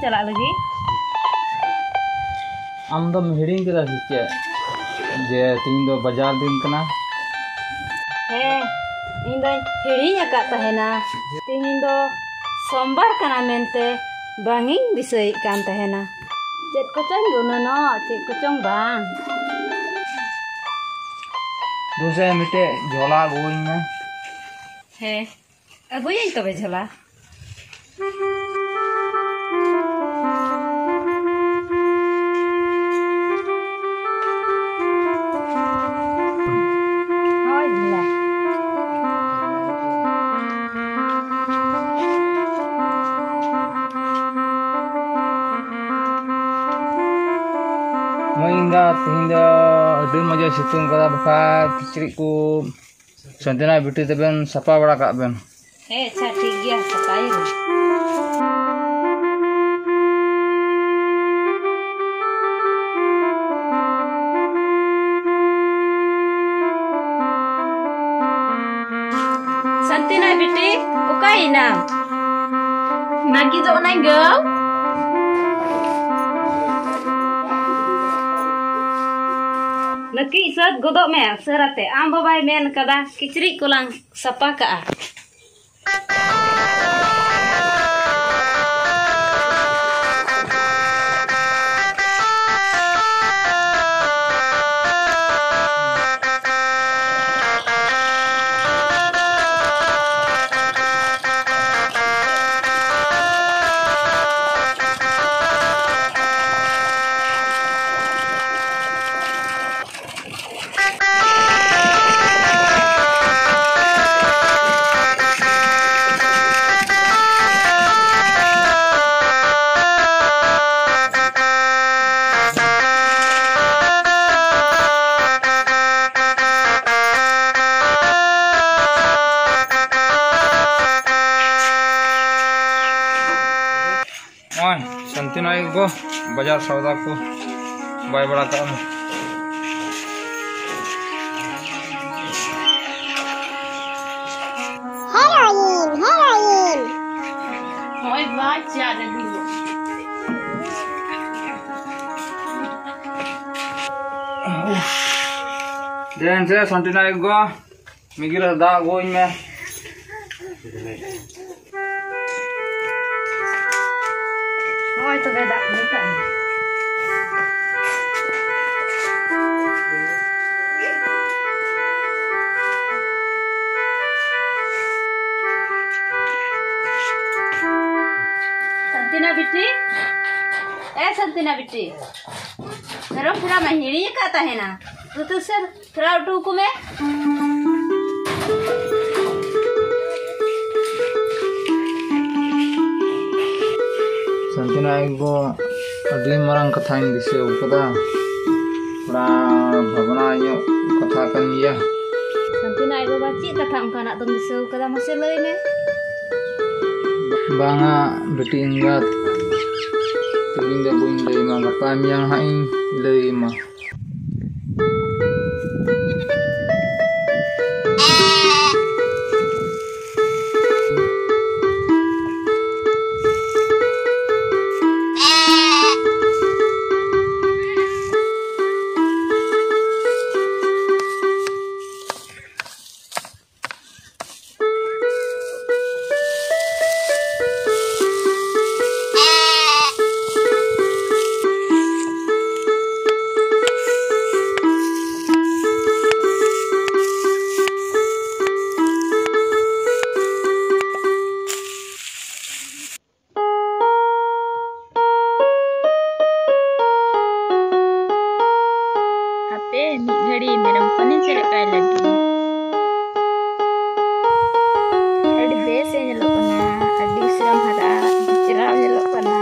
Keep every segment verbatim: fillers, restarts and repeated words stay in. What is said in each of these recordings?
ᱪᱟᱞᱟᱜ ᱞᱟᱹᱜᱤᱫ᱾ ᱟᱢ ᱫᱚᱢ ᱦᱤᱲᱤᱧ ᱠᱮᱫᱟ ᱥᱮ ᱪᱮᱫ, ᱡᱮ ᱛᱤᱦᱤᱧ ᱫᱚ ᱵᱟᱡᱟᱨ ᱫᱤᱱ ᱠᱟᱱᱟ? ᱦᱮᱸ, ᱤᱧ ᱫᱚᱧ ᱦᱤᱲᱤᱧ ᱟᱠᱟᱫ ᱛᱟᱦᱮᱱᱟ᱾ ᱛᱤᱦᱤᱧ ᱫᱚ ᱥᱳᱢᱵᱟᱨ ᱠᱟᱱᱟ ᱢᱮᱱᱛᱮ ᱵᱟᱝ ᱤᱧ ᱫᱤᱥᱟᱹᱭᱮᱫ ᱠᱟᱱ ᱛᱟᱦᱮᱱᱟ᱾ ᱪᱮᱫ ᱠᱚᱪᱚᱧ ᱜᱩᱱᱟᱹᱱᱚᱜ, ᱪᱮᱫ ᱠᱚᱪᱚᱝ ᱵᱟᱝ᱾ ᱫᱩᱥᱮ ᱢᱤᱫᱴᱮᱡ ᱡᱷᱚᱞᱟ ᱟᱹᱜᱩᱣᱟᱹᱧ ᱢᱮ᱾ ᱦᱮᱸ, ᱟᱹᱜᱩᱭᱟᱹᱧ ᱛᱚᱵᱮ ᱡᱷᱚᱞᱟ᱾ ᱦᱳᱭ, ᱡᱷᱚᱞᱟ᱾ ᱢᱟᱹᱭ ᱮᱸᱜᱟ, ᱛᱮᱦᱮᱧ ᱫᱚ ᱟᱹᱰᱤ ᱢᱚᱡᱮ ᱥᱤᱛᱩᱝ ᱠᱟᱫᱟ, ᱵᱟᱠᱷᱟᱡ ᱠᱤᱪᱨᱤᱡ ᱠᱚ ᱥᱟᱱᱛᱤᱱᱟ ᱵᱤᱴᱤ ᱛᱮᱵᱮᱱ ᱥᱟᱯᱟ ᱵᱟᱲᱟ ᱠᱟᱜ ᱵᱮᱱ᱾ ᱦᱮᱸ, ᱟᱪᱪᱷᱟ, ᱴᱷᱤᱠ ᱜᱮᱭᱟ, ᱥᱟᱯᱟᱭᱟᱹᱧ᱾ ᱥᱟᱱᱛᱤᱱᱟ ᱵᱤᱴᱤ, ᱚᱠᱟᱭᱮᱱᱟᱢ? ᱱᱟᱹᱠᱤᱡᱚᱜ ᱠᱟᱹᱱᱟᱹᱧ ᱜᱳ᱾ ᱱᱟᱹᱠᱤᱡ, ᱥᱟᱹᱛ ᱜᱚᱫᱚᱜ ᱢᱮ ᱩᱥᱟᱹᱨᱟᱛᱮ, ᱟᱢ ᱵᱟᱵᱟᱭ ᱢᱮᱱ ᱠᱟᱫᱟ ᱠᱤᱪᱨᱤᱡ ᱠᱚᱞᱟᱝ ᱥᱟᱯᱟ ᱠᱟᱜᱼᱟ᱾ ᱱᱚᱜᱼᱚᱭ, ᱥᱟᱱᱛᱤ ᱱᱚᱜᱼᱚᱭ ᱜᱚ, ᱵᱟᱡᱟᱨ ᱥᱚᱣᱫᱟ ᱠᱚ ᱵᱟᱭ ᱵᱟᱲᱟ ᱠᱟᱜᱼᱟ᱾ Heroine, heroine. ᱦᱳᱭ ᱵᱟ, ᱪᱟ ᱨᱮ ᱫᱩᱲᱩᱵ᱾ ᱫᱮᱱ ᱥᱮ ᱥᱟᱱᱛᱤᱱᱟ ᱜᱚ, ᱢᱤᱜᱤᱨ ᱫᱟᱜ ᱟᱹᱜᱩᱧ ᱢᱮ᱾ ᱦᱳᱭ ᱛᱚᱵᱮ, ᱫᱟᱜ ᱠᱚ ᱢᱮᱛᱟᱜ ᱢᱮ᱾ ᱥᱟᱱᱛᱤᱱᱟ ᱵᱤᱴᱤ, ᱮ ᱥᱟᱱᱛᱤᱱᱟ ᱵᱤᱴᱤ, ᱢᱮᱨᱚᱢ ᱯᱷᱮᱨᱟ ᱢᱟ ᱦᱤᱲᱤᱧ ᱟᱠᱟᱫ ᱛᱟᱦᱮᱱᱟ᱾ ᱫᱩ ᱛᱩ ᱥᱮ ᱯᱷᱮᱨᱟᱣ ᱦᱚᱴᱚ ᱟᱠᱚ ᱢᱮ᱾ ᱥᱟᱱᱛᱤᱱᱟ ᱟᱡ ᱜᱚ, ᱟᱹᱰᱤ ᱢᱟᱨᱟᱝ ᱠᱟᱛᱷᱟᱧ ᱫᱤᱥᱟᱹ ᱟᱠᱟᱫᱟ᱾ ᱛᱷᱚᱲᱟ ᱵᱷᱟᱵᱽᱱᱟ ᱧᱚᱜ ᱠᱟᱛᱷᱟ ᱠᱟᱱ ᱜᱮᱭᱟ᱾ ᱥᱟᱱᱛᱤᱱᱟ ᱟᱡ ᱵᱟᱵᱟ, ᱪᱮᱫ ᱠᱟᱛᱷᱟ ᱚᱱᱠᱟᱱᱟᱜ ᱫᱚᱢ ᱫᱤᱥᱟᱹ ᱟᱠᱟᱫᱟ? ᱢᱟᱥᱮ ᱞᱟᱹᱭ ᱢᱮ᱾ ᱵᱟᱝᱟ ᱵᱤᱴᱤ ᱮᱸᱜᱟᱛ, ᱛᱮᱦᱮᱧ ᱫᱚ ᱵᱟᱹᱧ ᱞᱟᱹᱭ ᱟᱢᱟ, ᱜᱟᱯᱟ ᱢᱮᱭᱟᱝ ᱦᱟᱸᱜ ᱤᱧ ᱞᱟᱹᱭ ᱟᱢᱟ᱾ ᱦᱟᱯᱮ, ᱢᱤᱫ ᱜᱷᱟᱹᱲᱤ ᱢᱮᱨᱚᱢ ᱦᱚᱯᱚᱱᱤᱧ ᱪᱮᱫ ᱠᱟᱭ ᱞᱮᱜᱮ᱾ ᱟᱹᱰᱤ ᱵᱮᱥ ᱮ ᱧᱮᱞᱚᱜ ᱠᱟᱱᱟ, ᱟᱹᱰᱤ ᱩᱥᱟᱹᱨᱟᱢ ᱦᱟᱨᱟᱜᱼᱟ, ᱟᱹᱰᱤ ᱪᱮᱦᱨᱟ ᱧᱮᱞᱚᱜ ᱠᱟᱱᱟ᱾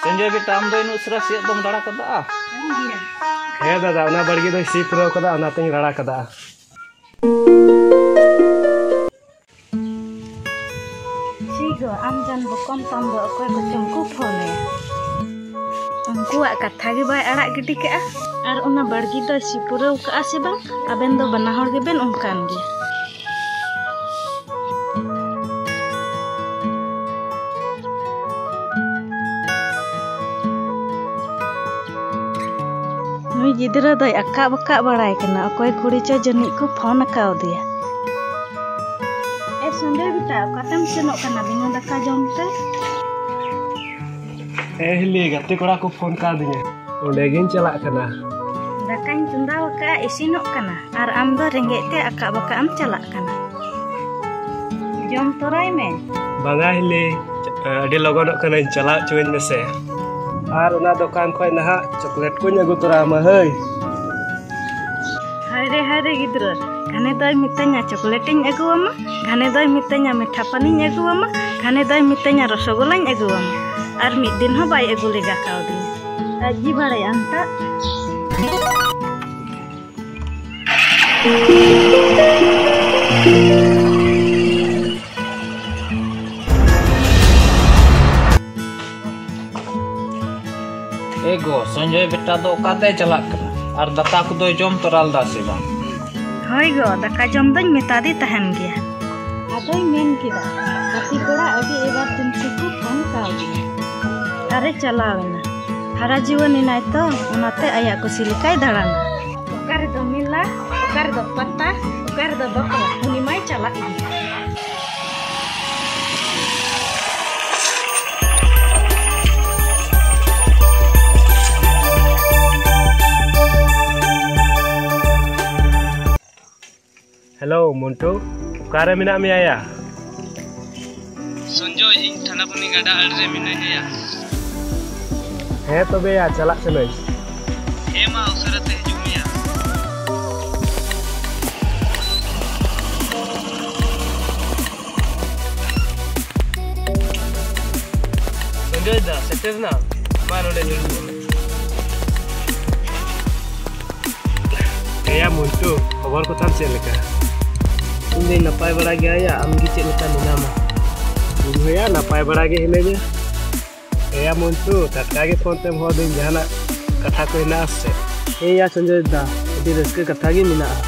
ᱥᱚᱧᱡᱚᱭ ᱵᱮᱴᱟ, ᱟᱢ ᱫᱚ ᱤᱱᱟᱹᱜ ᱩᱥᱟᱹᱨᱟ ᱪᱮᱫ ᱫᱚᱢ ᱨᱟᱲᱟ ᱠᱟᱫᱟ? ᱦᱮᱸ ᱫᱟᱫᱟ, ᱚᱱᱟ ᱵᱟᱲᱜᱮ ᱫᱚᱧ ᱥᱤ ᱯᱩᱨᱟᱹᱣ ᱠᱟᱫᱟ, ᱚᱱᱟᱛᱮᱧ ᱨᱟᱲᱟ ᱠᱟᱫᱟ᱾ ᱪᱤ ᱜᱚ, ᱟᱢ ᱡᱟᱱ ᱵᱚᱠᱚᱢ ᱛᱟᱢ ᱫᱚ ᱚᱠᱚᱭ ᱠᱚᱪᱚᱝ ᱠᱚ ᱯᱷᱳᱱ ᱟᱭᱟ᱾ ᱩᱱᱠᱩ ᱟᱠᱚᱣᱟᱜ ᱠᱟᱛᱷᱟ ᱜᱮ ᱵᱟᱭ ᱟᱲᱟᱜ ᱜᱤᱰᱤ ᱠᱟᱜᱼᱟ᱾ ᱟᱨ ᱚᱱᱟ ᱵᱟᱲᱜᱮ ᱫᱚᱭ ᱥᱤ ᱯᱩᱨᱟᱹᱣ ᱠᱟᱜᱼᱟ ᱥᱮ ᱵᱟᱝ, ᱟᱵᱮᱱ ᱫᱚ ᱵᱟᱱᱟ ᱦᱚᱲ ᱜᱮᱵᱮᱱ ᱚᱱᱠᱟᱱ ᱜᱮᱭᱟ᱾ ᱱᱩᱭ ᱜᱤᱫᱽᱨᱟᱹ ᱫᱚᱭ ᱟᱠᱟᱵ ᱟᱠᱟᱵ ᱵᱟᱲᱟᱭ ᱠᱟᱱᱟ, ᱚᱠᱚᱭ ᱠᱩᱲᱤ ᱪᱚ ᱡᱟᱹᱱᱤᱡ ᱠᱚ ᱯᱷᱳᱱ ᱟᱠᱟᱣᱫᱮᱭᱟ᱾ ᱮ ᱥᱚᱧᱡᱚᱭ ᱵᱮᱴᱟ, ᱚᱠᱟᱛᱮᱢ ᱥᱮᱱᱚᱜ ᱠᱟᱱᱟ ᱵᱤᱱᱟᱹ ᱫᱟᱠᱟ ᱡᱚᱢ ᱛᱮ? ᱦᱮᱸ ᱦᱤᱞᱤ, ᱜᱟᱛᱮ ᱠᱚᱲᱟ ᱠᱚ ᱯᱷᱳᱱ ᱠᱟᱣᱫᱤᱧᱟ, ᱚᱸᱰᱮ ᱜᱤᱧ ᱪᱟᱞᱟᱜ ᱠᱟᱱᱟ᱾ ᱫᱟᱠᱟᱧ ᱪᱚᱸᱫᱟ ᱟᱠᱟᱫᱼᱟ, ᱤᱥᱤᱱᱚᱜ ᱠᱟᱱᱟ, ᱟᱨ ᱟᱢ ᱫᱚ ᱨᱮᱸᱜᱮᱡ ᱛᱮ ᱟᱠᱟᱵ ᱟᱠᱟᱵ ᱮᱢ ᱪᱟᱞᱟᱜ ᱠᱟᱱᱟ᱾ ᱡᱚᱢ ᱛᱚᱨᱟᱭ ᱢᱮ᱾ ᱵᱟᱝᱟ ᱦᱤᱞᱤ, ᱟᱹᱰᱤ ᱞᱚᱜᱚᱱᱚᱜ ᱠᱟᱹᱱᱟᱹᱧ, ᱪᱟᱞᱟᱣ ᱦᱚᱪᱚᱣᱟᱹᱧ ᱢᱮᱥᱮ᱾ ᱟᱨ ᱚᱱᱟ ᱫᱚᱠᱟᱱ ᱠᱷᱚᱱ ᱱᱟᱦᱟᱜ ᱪᱚᱠᱞᱮᱴ ᱠᱚᱧ ᱟᱹᱜᱩ ᱛᱚᱨᱟ ᱟᱢᱟ ᱦᱟᱹᱭ᱾ ᱦᱟᱭ ᱨᱮ, ᱦᱟᱭ ᱨᱮ ᱜᱤᱫᱽᱨᱟᱹ, ᱜᱷᱟᱱᱮ ᱫᱚᱭ ᱢᱤᱛᱟᱹᱧᱟ ᱪᱚᱠᱞᱮᱴ ᱤᱧ ᱟᱹᱜᱩ ᱟᱢᱟ, ᱜᱷᱟᱱᱮ ᱫᱚᱭ ᱢᱤᱛᱟᱹᱧᱟ ᱢᱤᱴᱷᱟ ᱯᱟᱱᱤᱧ ᱟᱹᱜᱩ ᱟᱢᱟ, ᱜᱷᱟᱱᱮ ᱫᱚᱭ ᱢᱤᱛᱟᱹᱧᱟ ᱨᱚᱥᱚᱜᱚᱞᱟᱧ ᱟᱹᱜᱩ ᱟᱢᱟ, ᱟᱨ ᱢᱤᱫ ᱫᱤᱱ ᱦᱚᱸ ᱵᱟᱭ ᱟᱹᱜᱩ ᱞᱮᱜᱟ ᱠᱟᱣᱫᱤᱧᱟ᱾ ᱟᱡ ᱜᱮ ᱵᱟᱲᱟᱭᱟ ᱟᱱᱴᱟᱜ᱾ ᱮ ᱜᱚ, ᱥᱚᱧᱡᱚᱭ ᱵᱮᱴᱟ ᱫᱚ ᱚᱠᱟᱛᱮᱭ ᱪᱟᱞᱟᱜ ᱠᱟᱱᱟ? ᱟᱨ ᱫᱟᱠᱟ ᱠᱚᱫᱚᱭ ᱡᱚᱢ ᱛᱚᱨᱟ ᱞᱮᱫᱟ ᱥᱮ ᱵᱟᱝ? ᱦᱳᱭ ᱜᱚ, ᱫᱟᱠᱟ ᱡᱚᱢ ᱫᱚᱧ ᱢᱮᱛᱟᱫᱮ ᱛᱟᱦᱮᱱ ᱜᱮᱭᱟ᱾ ᱟᱫᱚᱭ ᱢᱮᱱ ᱠᱮᱫᱟ, ᱜᱟᱛᱮ ᱠᱚᱲᱟ ᱟᱹᱰᱤ ᱮᱢᱟᱨᱡᱮᱱᱥᱤ ᱠᱚ ᱯᱷᱳᱱ ᱠᱟᱣᱫᱤᱧᱟ᱾ ᱟᱨᱮ ᱪᱟᱞᱟᱣ ᱮᱱᱟ᱾ ᱦᱟᱨᱟ ᱡᱩᱣᱟᱹᱱ ᱮᱱᱟᱭ ᱛᱚ, ᱚᱱᱟᱛᱮ ᱟᱭᱟᱜ ᱠᱩᱥᱤ ᱞᱮᱠᱟᱭ ᱫᱟᱬᱟᱱᱟ᱾ ᱚᱠᱟ ᱨᱮᱫᱚ ᱢᱮᱞᱟ, ᱚᱠᱟ ᱨᱮᱫᱚ ᱯᱟᱛᱟ, ᱚᱠᱟ ᱨᱮᱫᱚ ᱵᱟᱯᱞᱟ, ᱩᱱᱤ ᱢᱟᱭ ᱪᱟᱞᱟᱜ ᱜᱮ᱾ ᱦᱮᱞᱳ ᱢᱚᱱᱴᱩ, ᱚᱠᱟᱨᱮ ᱢᱮᱱᱟᱜ ᱢᱮᱭᱟ ᱭᱟ? ᱥᱚᱧᱡᱚᱭ, ᱤᱧ ᱛᱷᱟᱱᱟᱯᱟᱱᱤ ᱜᱟᱰᱟ ᱟᱲᱮ ᱨᱮ ᱢᱤᱱᱟᱹᱧᱟ ᱭᱟ᱾ ᱦᱮᱸ ᱛᱚᱵᱮ ᱭᱟ, ᱪᱟᱞᱟᱜ ᱠᱟᱹᱱᱟᱹᱧ᱾ ᱦᱮᱸ ᱢᱟ, ᱩᱥᱟᱹᱨᱟ ᱛᱮ ᱦᱤᱡᱩᱜ ᱢᱮ ᱭᱟ᱾ ᱥᱚᱧᱡᱚᱭ ᱫᱟ, ᱥᱮᱴᱮᱨ ᱮᱱᱟ? ᱢᱟ ᱱᱚᱰᱮ ᱫᱩᱲᱩᱵ ᱢᱮ᱾ ᱮᱭᱟ ᱢᱚᱱᱴᱩ, ᱠᱷᱚᱵᱚᱨ ᱠᱚᱛᱟᱢ ᱪᱮᱫ ᱞᱮᱠᱟ? ᱤᱧ ᱫᱚᱧ ᱱᱟᱯᱟᱭ ᱵᱟᱲᱟ ᱜᱮᱭᱟ ᱭᱟ, ᱟᱢ ᱜᱮ ᱪᱮᱫ ᱞᱮᱠᱟ ᱢᱮᱱᱟᱢᱟ? ᱤᱧ ᱦᱚᱸ ᱭᱟ ᱱᱟᱯᱟᱭ ᱵᱟᱲᱟ ᱜᱮ ᱦᱤᱱᱟᱹᱧᱟ᱾ ᱮᱭᱟ ᱢᱚᱱᱴᱩ, ᱴᱟᱴᱠᱟ ᱜᱮ ᱯᱷᱳᱱ ᱛᱮᱢ ᱦᱚᱦᱚ ᱫᱤᱧ, ᱡᱟᱦᱟᱱᱟᱜ ᱠᱟᱛᱷᱟ ᱠᱚ ᱦᱮᱱᱟᱜᱼᱟ ᱥᱮ? ᱦᱮᱸ ᱭᱟ ᱥᱚᱧᱡᱚᱭ ᱫᱟ, ᱟᱹᱰᱤ ᱨᱟᱹᱥᱠᱟᱹ ᱠᱟᱛᱷᱟ ᱜᱮ ᱢᱮᱱᱟᱜᱼᱟ᱾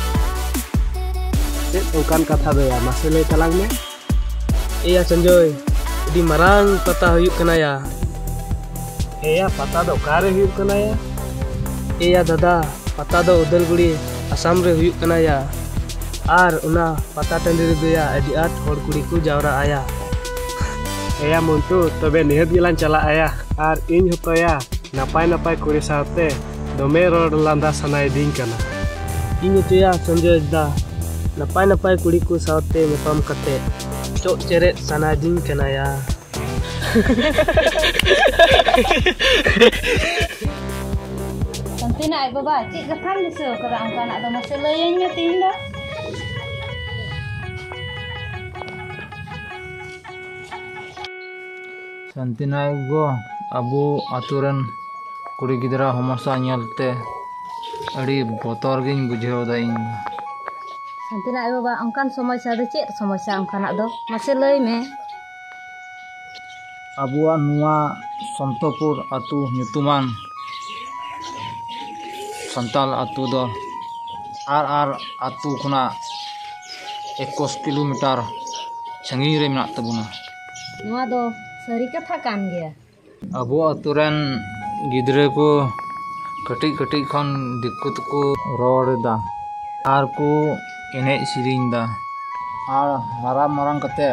ᱪᱮᱫ ᱚᱱᱠᱟᱱ ᱠᱟᱛᱷᱟ ᱫᱚ ᱭᱟ, ᱢᱟᱥᱮ ᱞᱟᱹᱭ ᱛᱟᱞᱟᱝ ᱢᱮ᱾ ᱮᱭᱟ ᱥᱚᱧᱡᱚᱭ, ᱟᱹᱰᱤ ᱢᱟᱨᱟᱝ ᱯᱟᱛᱟ ᱦᱩᱭᱩᱜ ᱠᱟᱱᱟ ᱭᱟ᱾ ᱮᱭᱟ, ᱯᱟᱛᱟ ᱫᱚ ᱚᱠᱟᱨᱮ ᱦᱩᱭᱩᱜ ᱠᱟᱱᱟ ᱭᱟ? ᱮᱭᱟ ᱫᱟᱫᱟ, ᱯᱟᱛᱟ ᱫᱚ ᱩᱫᱟᱞᱜᱩᱲᱤ, ᱟᱥᱟᱢ ᱨᱮ ᱦᱩᱭᱩᱜ ᱠᱟᱱᱟ ᱭᱟ᱾ ᱟᱨ ᱚᱱᱟ ᱯᱟᱛᱟ ᱴᱟᱺᱰᱤ ᱨᱮᱫᱚ ᱭᱟ, ᱟᱹᱰᱤ ᱟᱸᱴ ᱦᱚᱲ ᱠᱩᱲᱤ ᱠᱚ ᱡᱟᱣᱨᱟᱜᱼᱟ ᱭᱟ᱾ ᱮᱭᱟ ᱢᱚᱱᱴᱩ, ᱛᱚᱵᱮ ᱱᱤᱦᱟᱹᱛ ᱜᱮᱞᱟᱝ ᱪᱟᱞᱟᱜᱼᱟ ᱭᱟ᱾ ᱟᱨ ᱤᱧ ᱦᱚᱸᱛᱚ ᱭᱟ, ᱱᱟᱯᱟᱭ ᱱᱟᱯᱟᱭ ᱠᱩᱲᱤ ᱥᱟᱶᱛᱮ ᱫᱚᱢᱮ ᱨᱚᱲ ᱞᱟᱸᱫᱟ ᱥᱟᱱᱟᱭᱤᱫᱤᱧ ᱠᱟᱱᱟ᱾ ᱤᱧ ᱦᱚᱸᱛᱚ ᱭᱟ ᱥᱚᱧᱡᱚᱭ ᱫᱟ, ᱱᱟᱯᱟᱭ ᱱᱟᱯᱟᱭ ᱠᱩᱲᱤ ᱠᱚ ᱥᱟᱶᱛᱮ ᱧᱟᱯᱟᱢ ᱠᱟᱛᱮ ᱪᱚᱜ ᱪᱮᱨᱮᱡ ᱥᱟᱱᱟᱭᱤᱫᱤᱧ ᱠᱟᱱᱟ ᱭᱟ᱾ ᱥᱟᱱᱛᱤᱱᱟ ᱟᱡ ᱵᱟᱵᱟ, ᱪᱮᱫ ᱠᱟᱛᱷᱟᱢ ᱫᱤᱥᱟᱹ ᱟᱠᱟᱫᱟ ᱚᱱᱠᱟᱱᱟᱜ ᱫᱚ? ᱢᱟᱥᱮ ᱞᱟᱹᱭᱟᱹᱧ ᱢᱮ ᱛᱮᱦᱮᱧ ᱫᱚ᱾ ᱥᱟᱱᱛᱤᱱᱟ ᱜᱚ, ᱟᱵᱚ ᱟᱛᱳ ᱨᱮᱱ ᱠᱩᱲᱤ ᱜᱤᱫᱽᱨᱟᱹ ᱦᱚᱢᱚᱥᱟ ᱧᱮᱞᱛᱮ ᱟᱹᱰᱤ ᱵᱚᱛᱚᱨ ᱜᱤᱧ ᱵᱩᱡᱷᱟᱹᱣ ᱮᱫᱟ ᱤᱧ ᱫᱚ᱾ ᱥᱟᱱᱛᱤᱱᱟ ᱟᱡ ᱵᱟᱵᱟ, ᱚᱱᱠᱟᱱ ᱥᱚᱢᱚᱥᱥᱟ ᱫᱚ ᱪᱮᱫ ᱥᱚᱢᱚᱥᱥᱟ ᱚᱱᱠᱟᱱᱟᱜ ᱫᱚ? ᱢᱟᱥᱮ ᱞᱟᱹᱭ ᱢᱮ᱾ ᱟᱵᱚᱣᱟᱜ ᱱᱚᱣᱟ ᱥᱚᱱᱛᱚᱯᱩᱨ ᱟᱹᱛᱩ ᱧᱩᱛᱩᱢᱟᱱ ᱥᱟᱱᱛᱟᱲ ᱟᱹᱛᱩ ᱫᱚ ᱟᱨ ᱟᱨ ᱟᱹᱛᱩ ᱠᱷᱚᱱᱟᱜ ᱮᱠᱩᱥ ᱠᱤᱞᱳᱢᱤᱴᱟᱨ ᱥᱟᱺᱜᱤᱧ ᱨᱮ ᱢᱮᱱᱟᱜ ᱛᱟᱵᱚᱱᱟ᱾ ᱱᱚᱣᱟ ᱫᱚ ᱥᱟᱹᱨᱤ ᱠᱟᱛᱷᱟ ᱠᱟᱱ ᱜᱮᱭᱟ᱾ ᱟᱵᱚ ᱟᱹᱛᱩ ᱨᱮᱱ ᱜᱤᱫᱽᱨᱟᱹ ᱠᱚ ᱠᱟᱹᱴᱤᱡ ᱠᱟᱹᱴᱤᱡ ᱠᱷᱚᱱ ᱫᱤᱠᱩ ᱛᱮᱠᱚ ᱨᱚᱲ ᱮᱫᱟ ᱟᱨ ᱠᱚ ᱮᱱᱮᱡ ᱥᱮᱨᱮᱧ ᱮᱫᱟ᱾ ᱟᱨ ᱦᱟᱨᱟ ᱢᱟᱨᱟᱝ ᱠᱟᱛᱮ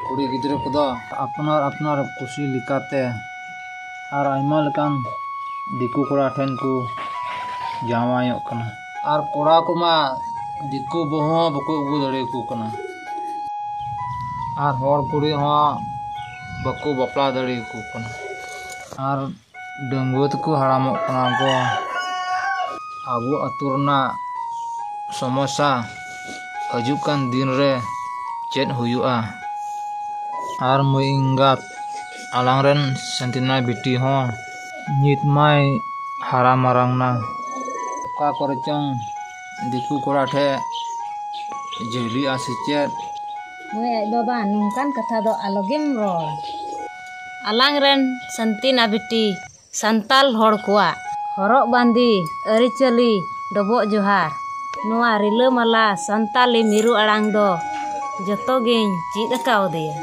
ᱠᱩᱲᱤ ᱜᱤᱫᱽᱨᱟᱹ ᱠᱚᱫᱚ ᱟᱯᱱᱟᱨ ᱟᱯᱱᱟᱨ ᱠᱩᱥᱤ ᱞᱮᱠᱟᱛᱮ ᱟᱨ ᱟᱭᱢᱟ ᱞᱮᱠᱟᱱ ᱫᱤᱠᱩ ᱠᱚᱲᱟ ᱴᱷᱮᱱ ᱠᱚ ᱡᱟᱶᱟᱭᱚᱜ ᱠᱟᱱᱟ᱾ ᱟᱨ ᱠᱚᱲᱟ ᱠᱚᱢᱟ ᱫᱤᱠᱩ ᱵᱟᱹᱦᱩ ᱦᱚᱸ ᱵᱟᱠᱚ ᱟᱹᱜᱩ ᱫᱟᱲᱮᱭᱟᱠᱚ ᱠᱟᱱᱟ᱾ ᱟᱨ ᱦᱚᱲ ᱠᱩᱲᱤ ᱦᱚᱸ ᱵᱟᱠᱚ ᱵᱟᱯᱞᱟ ᱫᱟᱲᱮᱭᱟᱠᱚ ᱠᱟᱱᱟ᱾ ᱟᱨ ᱰᱟᱺᱜᱩᱣᱟᱹ ᱛᱮᱠᱚ ᱦᱟᱲᱟᱢᱚᱜ ᱠᱟᱱᱟ ᱠᱚ᱾ ᱟᱵᱚ ᱟᱹᱛᱩ ᱨᱮᱱᱟᱜ ᱥᱚᱢᱚᱥᱥᱟ ᱦᱤᱡᱩᱜ ᱠᱟᱱ ᱫᱤᱱ ᱨᱮ ᱪᱮᱫ ᱦᱩᱭᱩᱜᱼᱟ? ᱟᱨ ᱢᱟᱹᱭ ᱮᱸᱜᱟᱛ, ᱟᱞᱟᱝ ᱨᱮᱱ ᱥᱟᱱᱛᱤᱱᱟ ᱵᱤᱴᱤ ᱦᱚᱸ ᱱᱤᱛ ᱢᱟᱭ ᱦᱟᱨᱟ ᱢᱟᱨᱟᱝ ᱱᱟ᱾ ᱚᱠᱟ ᱠᱚᱨᱮ ᱪᱚᱝ ᱫᱤᱠᱩ ᱠᱚᱲᱟ ᱴᱷᱮᱡ ᱡᱷᱟᱹᱞᱤᱜᱼᱟ ᱥᱮ ᱪᱮᱫ? ᱢᱟᱹᱭ ᱟᱡ ᱵᱟᱵᱟ, ᱱᱚᱝᱠᱟᱱ ᱠᱟᱛᱷᱟ ᱫᱚ ᱟᱞᱚᱜᱮᱢ ᱨᱚᱲ᱾ ᱟᱞᱟᱝ ᱨᱮᱱ ᱥᱟᱱᱛᱤᱱᱟ ᱵᱤᱴᱤ ᱥᱟᱱᱛᱟᱞ ᱦᱚᱲ ᱠᱚᱣᱟᱜ ᱦᱚᱨᱚᱜ ᱵᱟᱸᱫᱮ, ᱟᱹᱨᱤᱪᱟᱹᱞᱤ, ᱰᱚᱵᱚᱜ ᱡᱚᱦᱟᱨ, ᱱᱚᱣᱟ ᱨᱤᱞᱟᱹᱢᱟᱞᱟ ᱥᱟᱱᱛᱟᱞᱤ ᱢᱤᱨᱩ ᱟᱲᱟᱝ ᱫᱚ ᱡᱚᱛᱚ ᱜᱤᱧ ᱪᱮᱫ ᱟᱠᱟᱣᱫᱮᱭᱟ᱾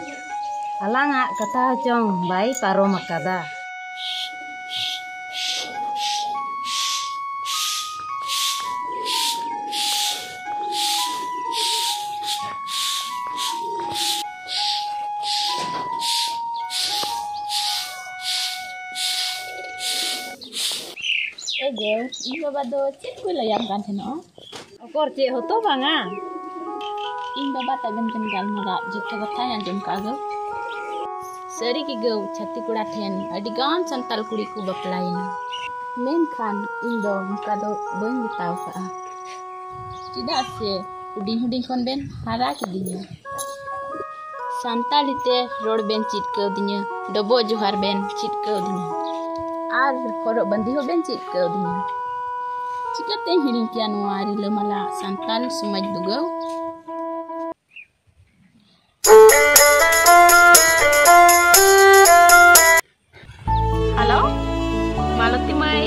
ᱟᱞᱟᱝᱟᱜ ᱠᱟᱛᱷᱟ ᱦᱚᱸ ᱪᱚᱝ ᱵᱟᱭ ᱯᱟᱨᱚᱢ ᱟᱠᱟᱫᱟ᱾ ᱮ ᱜᱮ, ᱤᱧ ᱵᱟᱵᱟ ᱫᱚ ᱪᱮᱫ ᱠᱚᱭ ᱞᱟᱹᱭᱟᱢ ᱠᱟᱱ ᱛᱟᱦᱮᱱᱚᱜᱼᱟ? ᱚᱠᱚᱨ, ᱪᱮᱫ ᱦᱚᱸᱛᱚ ᱵᱟᱝᱟ᱾ ᱤᱧ ᱵᱟᱵᱟ ᱛᱟᱵᱮᱱ ᱠᱤᱱ ᱜᱟᱞᱢᱟᱨᱟᱣ ᱡᱚᱛᱚ ᱠᱟᱛᱷᱟᱧ ᱟᱸᱡᱚᱢ ᱠᱟᱜᱼᱟ ᱜᱚ᱾ ᱥᱟᱹᱨᱤ ᱜᱮ ᱜᱚ, ᱪᱷᱟᱹᱛᱤᱠ ᱠᱚᱲᱟ ᱴᱷᱮᱱ ᱟᱹᱰᱤ ᱜᱟᱱ ᱥᱟᱱᱛᱟᱲ ᱠᱩᱲᱤ ᱠᱚ ᱵᱟᱯᱞᱟᱭᱮᱱᱟ, ᱢᱮᱱᱠᱷᱟᱱ ᱤᱧ ᱫᱚ ᱚᱱᱠᱟ ᱫᱚ ᱵᱟᱹᱧ ᱢᱮᱛᱟᱣ ᱠᱟᱜᱼᱟ᱾ ᱪᱮᱫᱟᱜ ᱥᱮ ᱦᱩᱰᱤᱧ ᱦᱩᱰᱤᱧ ᱠᱷᱚᱱ ᱵᱮᱱ ᱦᱟᱨᱟ ᱠᱤᱫᱤᱧᱟ᱾ ᱥᱟᱱᱛᱟᱲᱤ ᱛᱮ ᱨᱚᱲ ᱵᱮᱱ ᱪᱮᱫ ᱠᱟᱹᱣᱫᱤᱧᱟ, ᱰᱚᱵᱚᱜ ᱡᱚᱦᱟᱨ ᱵᱮᱱ ᱪᱮᱫ ᱠᱟᱹᱣᱫᱤᱧᱟ, ᱟᱨ ᱦᱚᱨᱚᱜ ᱵᱟᱸᱫᱮ ᱦᱚᱸ ᱵᱮᱱ ᱪᱮᱫ ᱠᱟᱹᱣᱫᱤᱧᱟ᱾ ᱪᱤᱠᱟᱹᱛᱮᱧ ᱦᱤᱲᱤᱧ ᱠᱮᱭᱟ ᱱᱚᱣᱟ ᱨᱤᱞᱟᱹᱢᱟᱞᱟ ᱥᱟᱱᱛᱟᱲ ᱥᱚᱢᱟᱡᱽ ᱫᱩᱜᱟᱹᱣ? ᱦᱮᱞᱳ, ᱢᱟᱞᱚᱛᱤ ᱢᱟᱹᱭ,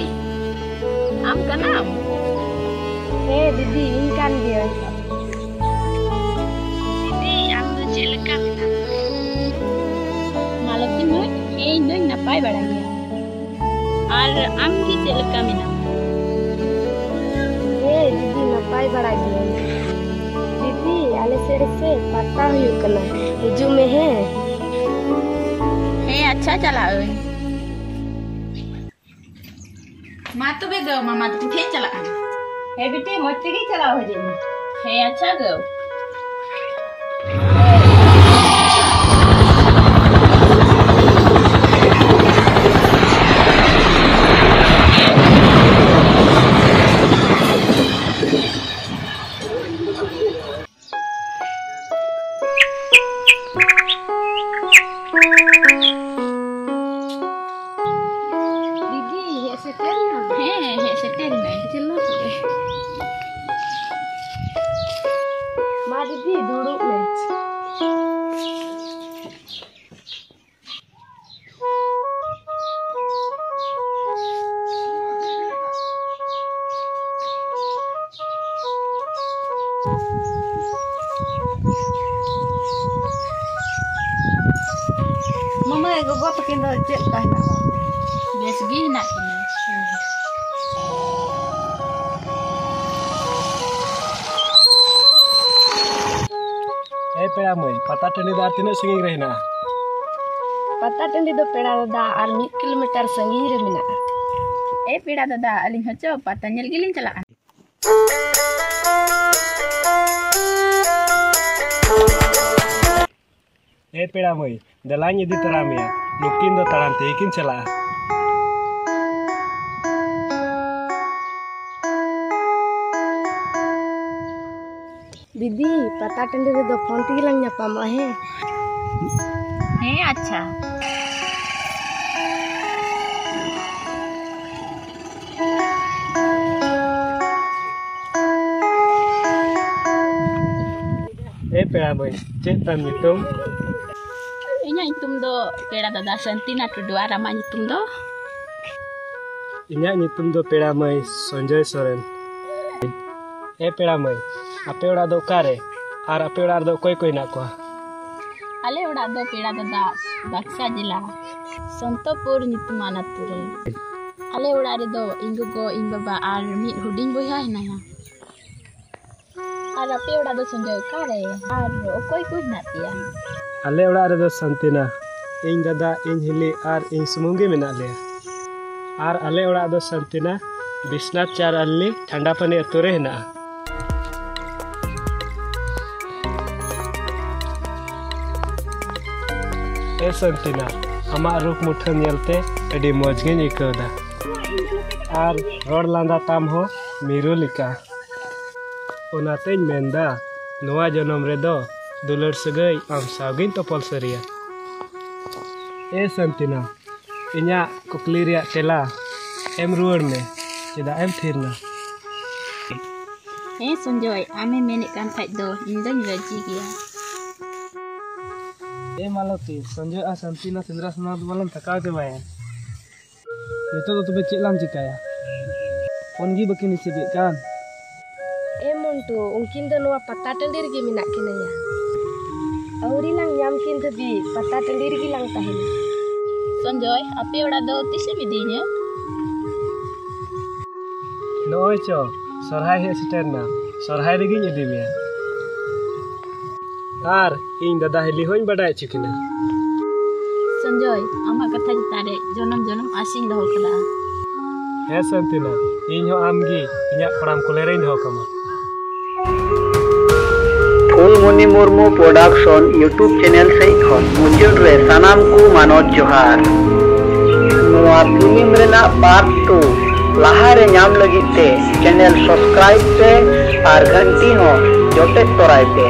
ᱟᱢ ᱠᱟᱱᱟᱢ? ᱦᱮᱸ ᱫᱤᱫᱤ, ᱤᱧ ᱠᱟᱱ ᱜᱤᱭᱟᱹᱧ᱾ ᱫᱤᱫᱤ, ᱟᱢ ᱫᱚ ᱪᱮᱫ ᱞᱮᱠᱟ ᱢᱮᱱᱟᱢᱟ? ᱢᱟᱞᱚᱛᱤ ᱢᱟᱹᱭ, ᱦᱮᱸ, ᱤᱧ ᱫᱚᱧ ᱱᱟᱯᱟᱭ ᱵᱟᱲᱟ ᱜᱮᱭᱟ᱾ ᱟᱨ ᱟᱢ ᱜᱮ ᱪᱮᱫ ᱞᱮᱠᱟ ᱢᱮᱱᱟᱢᱟ? ᱦᱮᱸ ᱫᱤᱫᱤ, ᱱᱟᱯᱟᱭ ᱵᱟᱲᱟ ᱜᱤᱭᱟᱹᱧ᱾ ᱫᱤᱫᱤ, ᱟᱞᱮ ᱥᱮᱫ ᱨᱮᱥᱮ ᱯᱟᱛᱟ ᱦᱩᱭᱩᱜ ᱠᱟᱱᱟ, ᱦᱤᱡᱩᱜ ᱢᱮ ᱦᱮᱸ᱾ ᱦᱮᱸ, ᱟᱪᱪᱷᱟ, ᱪᱟᱞᱟᱜ ᱟᱹᱧ᱾ ᱢᱟ ᱛᱚᱵᱮ ᱜᱚ, ᱢᱟᱢᱟ ᱛᱟᱠᱚ ᱴᱷᱮᱱ ᱪᱟᱞᱟᱜ ᱠᱟᱱᱟ᱾ ᱦᱮᱸ ᱵᱤᱴᱤ, ᱢᱚᱡᱽ ᱛᱮᱜᱮ ᱪᱟᱞᱟᱣ ᱦᱤᱡᱩᱜ ᱢᱮ᱾ ᱦᱮᱸ, ᱟᱪᱪᱷᱟ ᱜᱚ᱾ ᱫᱤᱫᱤ, ᱦᱮᱡ ᱥᱮᱴᱮᱨ ᱮᱱᱟᱢ? ᱦᱮᱸ, ᱦᱮᱡ ᱥᱮᱴᱮᱨ ᱮᱱᱟᱹᱧ᱾ ᱪᱚᱞᱚ ᱛᱚᱵᱮ᱾ ᱢᱟ ᱫᱤᱫᱤ, ᱫᱩᱲᱩᱵ ᱢᱮ᱾ ᱜᱚᱜᱚ ᱛᱟᱹᱠᱤᱱ ᱫᱚ ᱪᱮᱫ ᱞᱮᱠᱟ ᱦᱮᱱᱟᱜ ᱠᱚᱣᱟ? ᱵᱮᱥ ᱜᱮ ᱦᱮᱱᱟᱜ ᱠᱤᱱᱟ᱾ ᱮ ᱯᱮᱲᱟ ᱢᱟᱹᱭ, ᱯᱟᱛᱟ ᱴᱟᱺᱰᱤ ᱫᱚ ᱟᱨ ᱛᱤᱱᱟᱹᱜ ᱥᱟᱺᱜᱤᱧ ᱨᱮ ᱦᱮᱱᱟᱜᱼᱟ? ᱯᱟᱛᱟ ᱴᱟᱺᱰᱤ ᱫᱚ ᱯᱮᱲᱟ ᱫᱟᱫᱟ ᱟᱨ ᱢᱤᱫ ᱠᱤᱞᱳᱢᱤᱴᱟᱨ ᱥᱟᱺᱜᱤᱧ ᱨᱮ ᱢᱮᱱᱟᱜᱼᱟ᱾ ᱮ ᱯᱮᱲᱟ ᱫᱟᱫᱟ, ᱟᱹᱞᱤᱧ ᱦᱚᱸ ᱪᱚ ᱯᱟᱛᱟ ᱧᱮᱞ ᱜᱮᱞᱤᱧ ᱪᱟᱞᱟᱜᱼᱟ᱾ ᱮ ᱯᱮᱲᱟ ᱢᱟᱹᱭ, ᱫᱮᱞᱟᱧ ᱤᱫᱤ ᱛᱚᱨᱟ ᱢᱮᱭᱟ, ᱱᱩᱠᱤᱱ ᱫᱚ ᱛᱟᱲᱟᱢ ᱛᱮᱜᱮ ᱠᱤᱱ ᱪᱟᱞᱟᱜᱼᱟ᱾ ᱫᱤᱫᱤ, ᱯᱟᱛᱟ ᱴᱟᱺᱰᱤ ᱨᱮᱫᱚ ᱯᱷᱳᱱ ᱛᱮᱜᱮ ᱞᱟᱝ ᱧᱟᱯᱟᱢᱚᱜᱼᱟ, ᱦᱮᱸ? ᱦᱮᱸ, ᱟᱪᱪᱷᱟ᱾ ᱮ ᱯᱮᱲᱟ ᱢᱟᱹᱭ, ᱪᱮᱫ ᱛᱟᱢ ᱧᱩᱛᱩᱢ? ᱤᱧᱟᱹᱜ ᱧᱩᱛᱩᱢ ᱫᱚ ᱯᱮᱲᱟ ᱫᱟᱫᱟ ᱥᱟᱱᱛᱤᱱᱟ ᱴᱩᱰᱩ, ᱟᱨ ᱟᱢᱟᱜ ᱧᱩᱛᱩᱢ ᱫᱚ? ᱤᱧᱟᱹᱜ ᱧᱩᱛᱩᱢ ᱫᱚ ᱯᱮᱲᱟ ᱢᱟᱹᱭ ᱥᱚᱧᱡᱚᱭ ᱥᱚᱨᱮᱱ᱾ ᱮ ᱯᱮᱲᱟ ᱢᱟᱹᱭ, ᱟᱯᱮ ᱚᱲᱟᱜ ᱫᱚ ᱚᱠᱟᱨᱮ? ᱟᱨ ᱟᱯᱮ ᱚᱲᱟᱜ ᱨᱮᱫᱚ ᱚᱠᱚᱭ ᱠᱚ ᱦᱮᱱᱟᱜ ᱠᱚᱣᱟ? ᱟᱞᱮ ᱚᱲᱟᱜ ᱫᱚ ᱯᱮᱲᱟ ᱫᱟᱫᱟ ᱵᱟᱠᱥᱟ ᱡᱮᱞᱟ ᱥᱚᱱᱛᱚᱯᱩᱨ ᱧᱩᱛᱩᱢᱟᱱ ᱟᱹᱛᱩ ᱨᱮ᱾ ᱟᱞᱮ ᱚᱲᱟᱜ ᱨᱮᱫᱚ ᱤᱧ ᱜᱚᱜᱚ, ᱤᱧ ᱵᱟᱵᱟ ᱟᱨ ᱢᱤᱫ ᱦᱩᱰᱤᱧ ᱵᱚᱭᱦᱟ ᱦᱮᱱᱟᱭᱟ᱾ ᱟᱨ ᱟᱯᱮ ᱚᱲᱟᱜ ᱫᱚ ᱥᱚᱧᱡᱚᱭ ᱚᱠᱟᱨᱮ? ᱟᱨ ᱚᱠᱚᱭ ᱠᱚ ᱦᱮᱱᱟᱜ ᱯᱮᱭᱟ? ᱟᱞᱮ ᱚᱲᱟᱜ ᱨᱮᱫᱚ ᱥᱟᱱᱛᱤᱱᱟ, ᱤᱧ ᱫᱟᱫᱟ, ᱤᱧ ᱦᱤᱞᱤ ᱟᱨ ᱤᱧ ᱥᱩᱢᱩᱝ ᱜᱮ ᱢᱮᱱᱟᱜ ᱞᱮᱭᱟ᱾ ᱟᱨ ᱟᱞᱮ ᱚᱲᱟᱜ ᱫᱚ ᱥᱟᱱᱛᱤᱱᱟ ᱵᱤᱥᱱᱟᱛᱷ ᱪᱟᱨ ᱟᱞᱞᱤ ᱴᱷᱟᱱᱰᱟ ᱯᱟᱹᱱᱤ ᱟᱹᱛᱩ ᱨᱮ ᱦᱮᱱᱟᱜᱼᱟ᱾ ᱮ ᱥᱟᱱᱛᱤᱱᱟ, ᱟᱢᱟᱜ ᱨᱩᱯ ᱢᱩᱴᱷᱟᱹᱱ ᱧᱮᱞᱛᱮ ᱟᱹᱰᱤ ᱢᱚᱡᱽ ᱜᱤᱧ ᱟᱹᱭᱠᱟᱹᱣ ᱮᱫᱟ᱾ ᱟᱨ ᱨᱚᱲ ᱞᱟᱸᱫᱟ ᱛᱟᱢ ᱦᱚᱸ ᱢᱤᱨᱩ ᱞᱮᱠᱟ᱾ ᱚᱱᱟᱛᱮᱧ ᱢᱮᱱᱫᱟ, ᱱᱚᱣᱟ ᱡᱚᱱᱚᱢ ᱨᱮᱫᱚ ᱫᱩᱞᱟᱹᱲ ᱥᱟᱹᱜᱟᱹᱭ ᱟᱢ ᱥᱟᱶ ᱜᱤᱧ ᱛᱚᱯᱚᱞ ᱥᱟᱹᱨᱤᱭᱟ᱾ ᱮ ᱥᱟᱱᱛᱤᱱᱟ, ᱤᱧᱟᱹᱜ ᱠᱩᱠᱞᱤ ᱨᱮᱭᱟᱜ ᱛᱮᱞᱟ ᱮᱢ ᱨᱩᱣᱟᱹᱲ ᱢᱮ, ᱪᱮᱫᱟᱜ ᱮᱢ ᱛᱷᱤᱨ ᱱᱟ? ᱦᱮᱸ ᱥᱚᱧᱡᱚᱭ, ᱟᱢᱮᱢ ᱢᱮᱱᱮᱫ ᱠᱟᱱ ᱠᱷᱟᱡ ᱫᱚ ᱤᱧ ᱫᱚᱧ ᱨᱟᱹᱡᱤ ᱜᱮᱭᱟ᱾ ᱮ ᱢᱟᱞᱚᱛᱤ, ᱥᱚᱧᱡᱚᱭ ᱟᱨ ᱥᱟᱱᱛᱤᱱᱟ ᱥᱮᱸᱫᱽᱨᱟ ᱥᱟᱱᱟ ᱫᱚ ᱵᱟᱞᱟᱝ ᱛᱷᱟᱠᱟᱣ ᱪᱟᱵᱟᱭᱟ᱾ ᱱᱤᱛᱚᱜ ᱫᱚ ᱛᱚᱵᱮ ᱪᱮᱫ ᱞᱟᱝ ᱪᱤᱠᱟᱹᱭᱟ? ᱯᱷᱳᱱ ᱜᱮ ᱵᱟᱹᱠᱤᱱ ᱨᱤᱥᱤᱵᱷᱮᱫ ᱠᱟᱱ᱾ ᱮ ᱢᱚᱱᱴᱩ, ᱩᱱᱠᱤᱱ ᱫᱚ ᱱᱚᱣᱟ ᱯᱟᱛᱟ ᱴᱟᱺᱰᱤ ᱨᱮᱜᱮ ᱢᱮᱱᱟᱜ ᱠᱤᱱᱟᱹᱭᱟ᱾ ᱟᱹᱣᱨᱤ ᱞᱟᱝ ᱧᱟᱢ ᱠᱤᱱ ᱫᱷᱟᱹᱵᱤᱡ ᱯᱟᱛᱟ ᱴᱟᱺᱰᱤ ᱨᱮᱜᱮ ᱞᱟᱝ ᱛᱟᱦᱮᱱᱟ᱾ ᱥᱚᱧᱡᱚᱭ, ᱟᱯᱮ ᱚᱲᱟᱜ ᱫᱚ ᱛᱤᱥᱮᱢ ᱤᱫᱤᱧᱟ? ᱱᱚᱜᱼᱚᱭ ᱪᱚ, ᱥᱚᱨᱦᱟᱭ ᱦᱮᱡ ᱥᱮᱴᱮᱨ ᱮᱱᱟ, ᱥᱚᱨᱦᱟᱭ ᱨᱮᱜᱮᱧ ᱤᱫᱤ ᱢᱮᱭᱟ᱾ ᱟᱨ ᱤᱧ ᱫᱟᱫᱟ ᱦᱤᱞᱤ ᱦᱚᱸᱧ ᱵᱟᱰᱟᱭ ᱦᱚᱪᱚ ᱠᱤᱱᱟ᱾ ᱥᱚᱧᱡᱚᱭ, ᱟᱢᱟᱜ ᱠᱟᱛᱷᱟ ᱪᱮᱛᱟᱱ ᱨᱮ ᱡᱚᱱᱚᱢ ᱡᱚᱱᱚᱢ ᱟᱥᱤᱧ ᱫᱚᱦᱚ ᱠᱟᱫᱟ᱾ ᱦᱮᱸ ᱥᱟᱱᱛᱤᱱᱟ, ᱤᱧ ᱦᱚᱸ ᱟᱢ ᱜᱮ ᱤᱧᱟᱹᱜ ᱠᱚᱲᱟᱢ ᱠᱚᱞᱮ ᱨᱮᱧ ᱫᱚᱦᱚ ᱠᱟᱢᱟ᱾ Phulmoni Murmu production YouTube channel ᱥᱮᱫ ᱠᱷᱚᱱ ᱢᱩᱪᱟᱹᱫ ᱨᱮ ᱥᱟᱱᱟᱢ ᱠᱚ ᱢᱟᱱᱚᱛ ᱡᱚᱦᱟᱨ᱾ ᱱᱚᱣᱟ ᱯᱷᱤᱞᱢ ᱨᱮᱱᱟᱜ ᱯᱟᱨᱴ ᱴᱩ ᱞᱟᱦᱟ ᱨᱮ ᱧᱟᱢ ᱞᱟᱹᱜᱤᱫ ᱛᱮ ᱪᱮᱱᱮᱞ ᱥᱟᱵᱥᱠᱨᱟᱭᱤᱵ ᱯᱮ ᱟᱨ ᱜᱷᱟᱱᱴᱤ ᱦᱚᱸ ᱡᱚᱴᱮᱫ ᱛᱚᱨᱟᱭ ᱯᱮ᱾